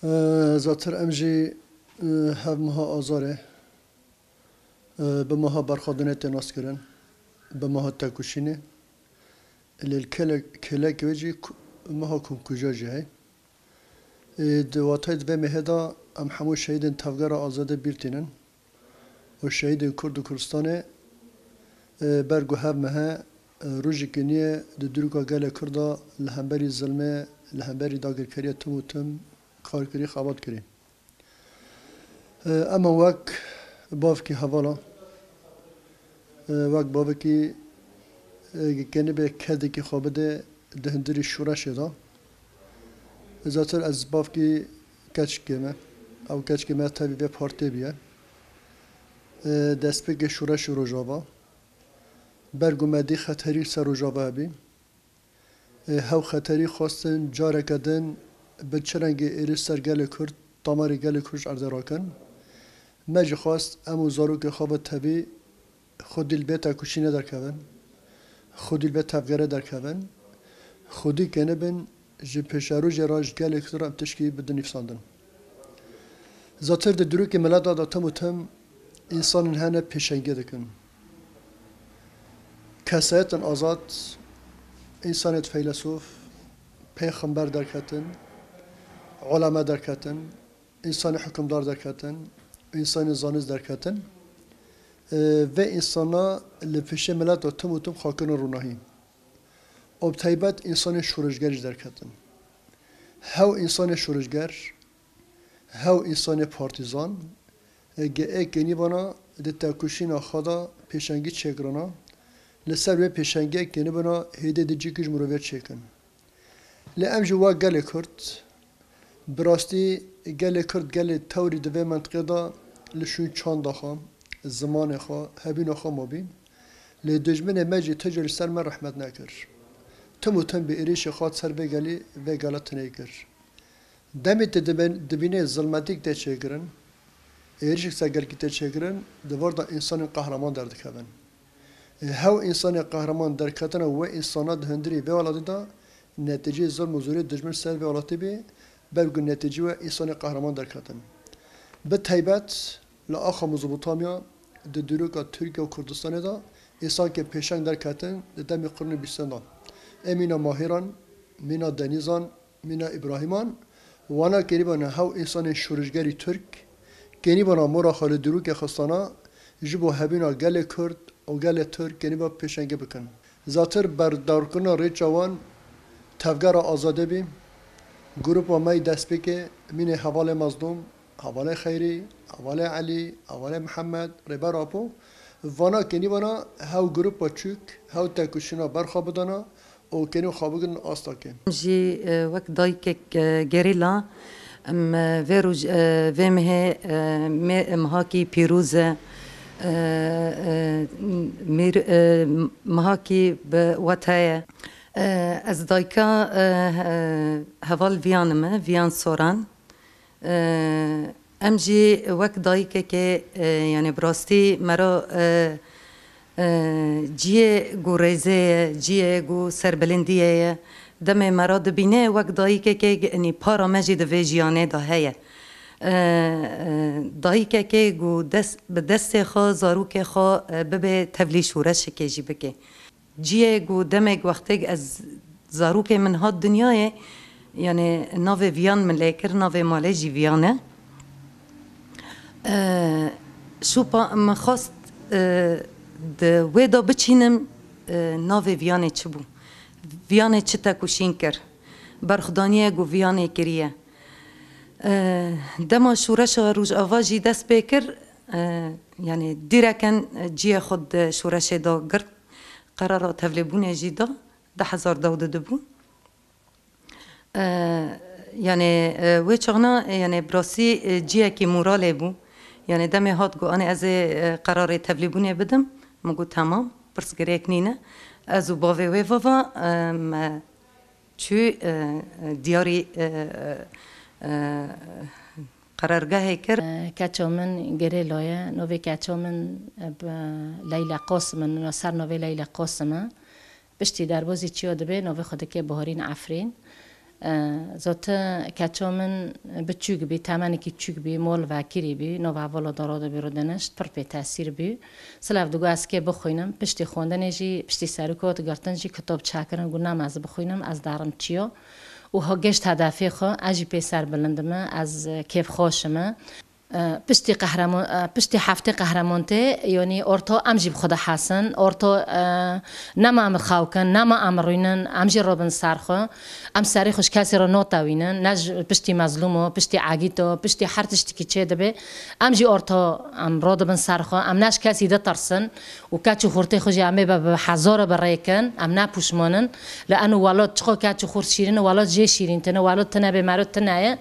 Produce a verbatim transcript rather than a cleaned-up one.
E, Zatir em jî, e, hev meha azarê, e, bi meha berxwedinê tê naskirin, bi meha tekoşînê. Lê li kêlek-, kêlekê wê jî ku-, meha komkuja jî heye. E, di watayê di vê mehê de em hemû şehîdên Tevgera Azadê bîr tînin. û şehîdên Kurd û Kurdistanê, e, ber ku hev mehe, e, rojekê nîye di dûrika gelê Kurd de li hemberî zilmê, li hemberî dagirkeriya tim û tim kar kirî, xebat kirî. E, ema wek bavkî hevala, e, wek bavekî, e, kenibê kedekî xwe bide di hundirî şoreşê de. Zaten ez bavkî keçikê me. Ew keçikê me tevî vê partê bûye. E, destpêkê şoreşê Rojava. Ber ku me dî xeterî ser Rojava hebî. E, hew xeterî xwestin careke din bi çi rengî êrîş ser gelê Kurd, damarê gelê Kurd ji erdê rakin. Me jî xwest em û zarokê xwe bi tevî xwedî li bê tekoşînê derkevin, xwedî li bê tevgerê derkevin, xwedî kenibin ji pêşerojê re ji gelê Kurd re em tişkî bidin nivîsandin. Zatir di dîrokê mileta de tim û tim însanên hene pêşengê dikin. Kesayetên azad, însanêt feylesof, pêxember derketin, uleme derketin, însanê hukimdar derketin, însanê zanist derketin. Vê însana li pêşê mileta tim û tim xwe kirin ronahî. Û bi taybet însanê şoreşger jî derketin. Hew însanê şoreşger, hew însanê partîzan, ge ê kenîbana di tekoşîna xwe de pêşengî çêkirina, li ser wê pêşengiyê kenîbana hêdî di cîkî ji mirovê çêkin. Lê em jî wek gelê Kurd, bi rastî gelê Kurd gelê tewrî di vê mentiqê de li şûn çanda xwe, zimanê xwe, hebîna xwe mabî. Lê dijminê me jî ti jî li ser me rehmet nekir. Tim û tim bi êrîşê xwe ser vê gelî, vê gela tinê kir. Demê te dibe-, dibînê zilmetîk tê çêkirin, êrîşek ser gelkî tê çêkirin, di vir de însanên qehreman derdikevin. Ê, hew însanê qehreman derketina wê însana di hundirî vê welatî de netîceyê zilm û zorê dijmin ser vê welatî bê, ber ku netîcî wê însanê qehreman derketin. Bi taybet li axa Mezopotamya di dîroka Tirkiye û Kurdistanê de însankê pêşeng derketin di demê qirûnê bîstin de. Ê mîna Mahîran, mîna Denîzan, mîna Îbrahîman, wana kenîbana hew însanên şoreşgerî Tirk, kenîbana mora xwe li dîrokê xistana, ji bo hebîna gelê Kurd û gelê Tirk kenîba pêşengê bikin. Zatir berdarkirina rêça wan tevgera azadê bî, grûpa me yî destpêkê mînê hevalê Mezlûm, hevalê Xeyrî, hevalê Elî, hevalê Mihemed, Rêber Apo, vana kenîbana hew grûpa çûk, hew tekoşîna berxwe bidana, û kenî xwe bigrin astakê. Em jî, e, wek dayikek, e, gerîla, em, e, vê roj-, e, vê mehê, e, mê-, mehakî pîroz e, e, e, mîr-, e, mehakî bi wete ye. E, ez dayika, e, e, heval Viyan im, Viyan Soran. E, em jî wek dayikekê, e, yanî bi rastî me re, e, e, ciyê ku rêzê ye, ciyê ku serbilindiyê ye. Demê me re dibîne wek dayikekê, yanî para me jî di vê jiyanê de heye. E, e, dayikekê ku dest, bi destê xwe zarokê xwe, e, bibe tevlî şoreşekê jî bike. Ciyê ku demek wextêk ez zarokê min hat dinyayê, yanî navê Viyan min lê kir, navê malê jî Viyan e. E, şopa min xwest, e, di wê de biçînim, e, navê Viyanê çi bû? Viyanê çi tekoşîn kir? Berxwedaniyê ku Viyanê kiriye. E, dema şoreşa Rojava jî dest pê kir, e, yanî dîreken ciyê xwe di şoreşê de girt. Qerara tevlêbûnê jî da, du hezar deh û du bû. E, yanî, e, wê çaxna, e, yanî, bi rastî, e, ciyekî moralê bû. Yanî, demê hat got, "Anê ez ê, e, qerarê tevlîbûnê bidim." Min got, "Temam, pirsgirêk nîne." Ez û bavê wê vava, e, me çû, e, e, diyarî, e, e, e, qerargehê kir. E, keça min gerêla ye. Navê keça min, e, bi Leyla Qasim e, ser navê Leyla Qasim e. Piştî derbazî çiya dibe, navê xwe dike Baharîn Efrîn. Zote keça min biçûk bî, temenekî çûk bî, mol vekirî bî, nova volo doro de bî rûdinişt, pir pê tesîr bî. Silav digo ez kê bixwînim, piştî xwendinê jî, piştî serikot girtin jî, kitap çekirin, got, nema ez bixwînim, ez darim çiyo. Û ho geşt hedefê xwe, ez jî pê serbilind me, ez kêfxweş me. E, piştî qehremo-, e, piştî heftê qehremontê, yonî orto em jî bi xwe de hesin. Orto, e, nema em xew kin, nema em rûnin, em jî robin ser xwe. Em serê xwe ji kesî re notewînin, ne ji piştî mezlûmo, piştî egîto, piştî her tiştikî çê dibe. Em jî orto em rodibin ser xwe, em ne ji kesî ditirsin û keç û xurtê xwe jî em ê be, bi hezar re bi rê kin, em ne pûşmonin. Li eno welot çiqo keç û xurt şîrin e, welot jê şîrîn tine, welot tine bê mero tine ye.